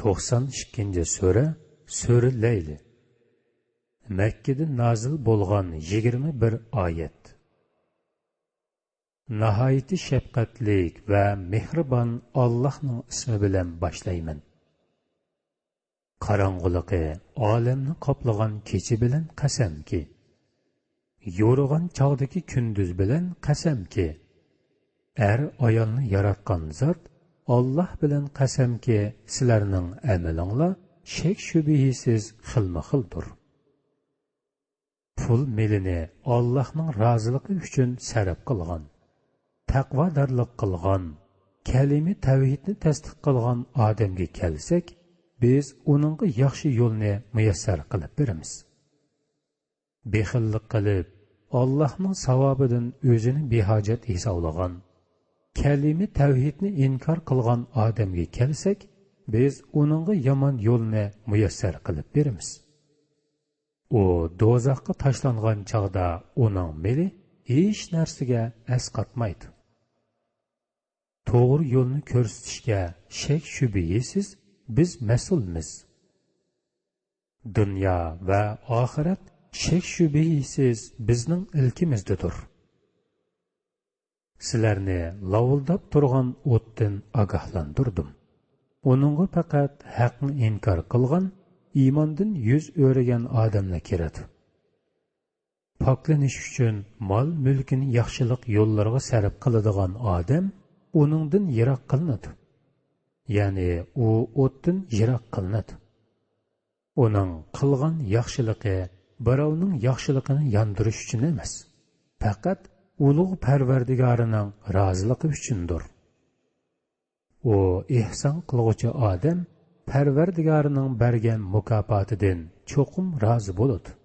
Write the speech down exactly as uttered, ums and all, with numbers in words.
توقسان ئىككىنچى سۈرە، سۈرە لەيل. مەككىدە نازىل بولغان يىگىرمە بىر ئايەت. ناھايىتى شەپقەتلىك ۋە مېھرىبان ئاللاھنىڭ ئىسمى بىلەن باشلايمەن. قاراڭغۇلۇقى ئالەمنى قاپلىغان كېچە بىلەن قەسەمكى، يورۇغان چاغدىكى كۈندۈز بىلەن قەسەمكى، ئەر-ئايالنى ياراتقان زات ئاللاھ بىلەن قەسەمكى، سىلەرنىڭ ئەمىلىڭلار شەك-شۈبھىسىز خىلمۇ خىلدۇر. پۇل مېلىنى ئاللاھنىڭ رازىلىقى ئۈچۈن سەرپ قىلغان، تەقۋادارلىق قىلغان، كەلىمە تەۋھىدنى تەستىق قىلغان ئادەمگە كەلسەك، بىز ئۇنىڭغا ياخشى يولنى مۇيەسسەر قىلىپ بېرىمىز. بېخىللىق قىلىپ، ئاللاھنىڭ ساۋابىدىن ئۆزىنى بىھاجەت ھېسابلىغان، كەلىمە تەۋھىدنى ئىنكار قىلغان ئادەمگە كەلسەك، بىز ئۇنىڭغا يامان يولنى مۇيەسسەر قىلىپ بېرىمىز. ئۇ دوزاخقا تاشلانغان چاغدا ئۇنىڭ مېلى ھېچ نەرسىگە ئەسقاتمايدۇ. توغرا يولنى كۆرسىتىشكە شەك-شۈبھىسىز بىز مەسئۇلمىز. دۇنيا ۋە ئاخىرەت شەك-شۈبھىسىز بىزنىڭ ئىلكىمىزدىدۇر. سىلەرنى لاۋۇلداپ تۇرغان ئوتتىن ئاگاھلاندۇردۇم. ئۇنىڭغا پەقەت ھەقنى ئىنكار قىلغان، ئىماندىن يۈز ئۆرۈگەن ئادەملا كىرىدۇ. پاكلىنىش ئۈچۈن مال-مۈلكىنى ياخشىلىق يوللىرىغا سەرپ قىلىدىغان ئادەم ئۇنىڭدىن يىراق قىلىنىدۇ. يەنى ئۇ ئوتتىن يىراق قىلىنىدۇ. ئۇنىڭ قىلغان ياخشىلىقى بىراۋنىڭ ياخشىلىقىنى ياندۇرۇش ئۈچۈن ئەمەس، پەقەت ئۇلۇغ پەرۋەردىگارىنىڭ رازىلىقى ئۈچۈندۇر. ئۇ ئېھسان قىلغۇچى ئادەم پەرۋەردىگارىنىڭ بەرگەن مۇكاپاتىدىن چوقۇم رازى بولىدۇ.